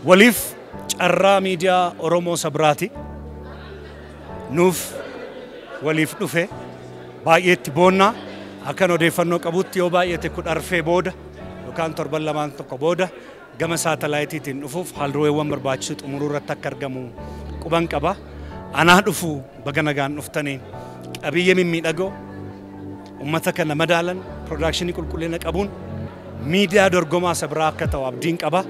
Waliif carraa miidiyaa Oromoo Sabraati. Nuuf waliif dhufe baay'eetti boonnaa akkan odeeffannoo qabutti yoo baay'ate 14 booda yookaan torban lamaan tokko booda gama saatalaayitiitiin dhufuuf haaldureewwan barbaachisu xumuruu irratti akka argamu quban qaba. Anaa dhufu baga nagaan dhuftanii qabiyyee mimmiidhagoo uummata kana madaalan piroodakshinii qulqullina qabuun miidiyaa dorgomaa sabraa akka ta'u abdiin qaba.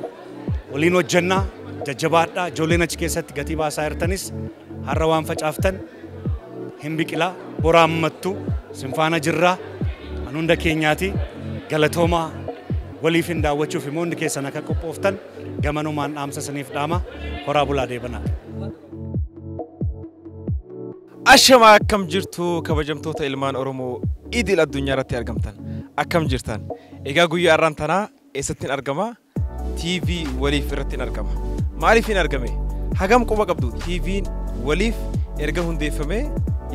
Waliin hojjannaa jajjabaadhaa ijoolleen achi keessatti gatii baasaa jirtanis har'a waan facaaftan hin biqilaa boraa ammattu sinfaana jirraa an hunda keenyaati galatoomaa waliif hin daawwachuuf immoo hundi keessan akka qophooftan gamanumaan dhaamsa saniif dhaama horaa bulaa deebanaa. Ashamaa akkam jirtu kabajamtoota ilmaan Oromoo idil addunyaa irratti argamtan akkam jirtan egaa guyyaa har'aan tanaa eessatti hin argama TV waliif irratti hin argama maaliif hin argame hagam quba qabdu TV'n waliif erga hundeeffame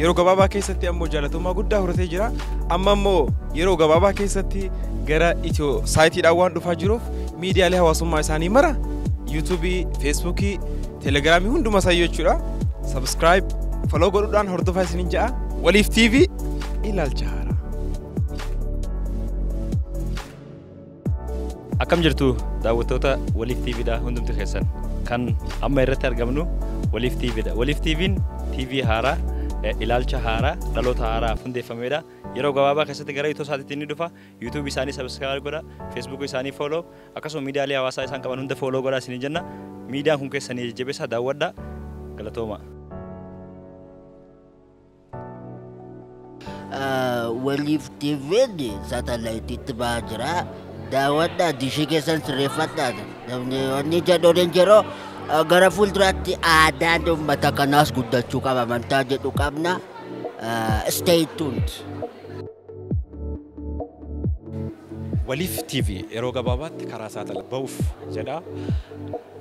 yeroo gabaabaa keessatti ammoo jaalatamummaa guddaa horatee jira amma ammoo yeroo gabaabaa keessatti gara itiyoo saayitiidhaan waan dhufaa jiruuf miidiyaalee hawaasummaa isaanii mara yuutuubii feesbuukii telegiraamii hunduma isaa jechuudha sabskiraayib follow godhuudhaan hordofaa isiniin ja'a waliif TV ilaalcha haaraa. Akkam jirtu daawwattoota waliif TVdha hundumti keessan kan amma irratti argamnu waliif TVdha. Waliif TV'n TV haaraa ilaalcha haaraa dhaloota haaraaf hundeeffamedha. Yeroo gabaabaa keessatti gara itoo isaatiitti ni dhufa. YouTube isaanii subscribe godha, Facebook isaanii follow, akkasuma miidiyaalee hawaasaa isaan qaban hunda follow godha isiniin jenna. Miidiyaan kun keessanii jajjabeessaa daawwadha. Galatooma. Waliif TV'n saatalaayitiitti ba'aa jira. Daawwadhaa dishii keessan sirreeffadhaa. Namni wanni jedhuun yeroo gara fuulduraatti aadaan uummata kanaas guddachuu qaba amantaa jedhu qabna. Stay tuned. Waliif TV yeroo gabaabaatti karaa saatala ba'uuf jedha.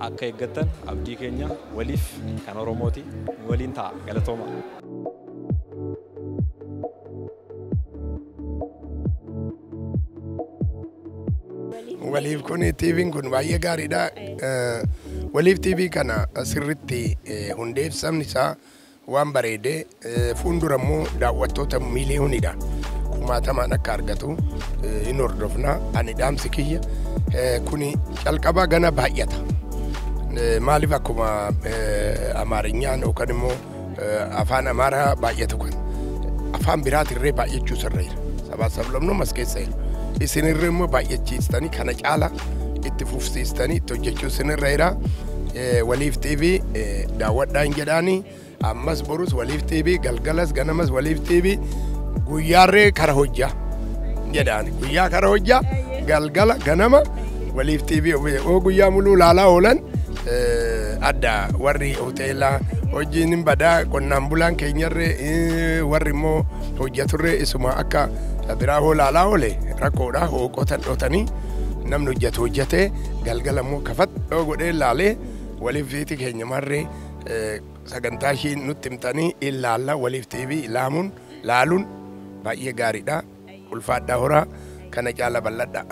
Akka eeggattan abdii keenya waliif kan Oromooti waliin ta'a galatooma. Waliif kun TV'n kun baay'ee gaariidha. Waliif TV kana sirriitti hundeeffamni isaa waan bareedee fuuldura immoo daawwattoota miiliyoonidha. Kumaatamaan akka argatu hin hordofna. Ani dhaamsi kiyya kuni calqabaa gana baay'ata. Maaliif akkuma Amaarinyaan yookaan immoo afaan Amaaraa baay'atu kan afaan biraatirree baay'achuu sirra jira. Sabaa sablamnummaa as keessa jira. Isinirra immoo baay'achiistanii kana caala itti fufsiistanii itti hojjechuu isinirra jira. Waliif TV daawwadhaa hin jedhaani ammas borus waliif TV galgalas ganamas waliif TV guyyaarree kara hojjaa jedhaani guyyaa kara hojjaa galgala ganama waliif TV oo guyyaa muluu laalaa oolan adda warri hoteelaa hojiin hin badaa qonnaan bulaan keenyarree warri immoo hojjeturree isuma akka biraa hoo laalaa oole rakkoodha hooqota dhootanii namni hojjetu hojjetee galgala immoo kafat godhee laalee waliif fiiti keenya marree sagantaa ishii nutti himtanii ilaalla waliif TV ilaamuun laaluun baay'ee gaariidha ulfaadhaa horaa kana caala bal'adha.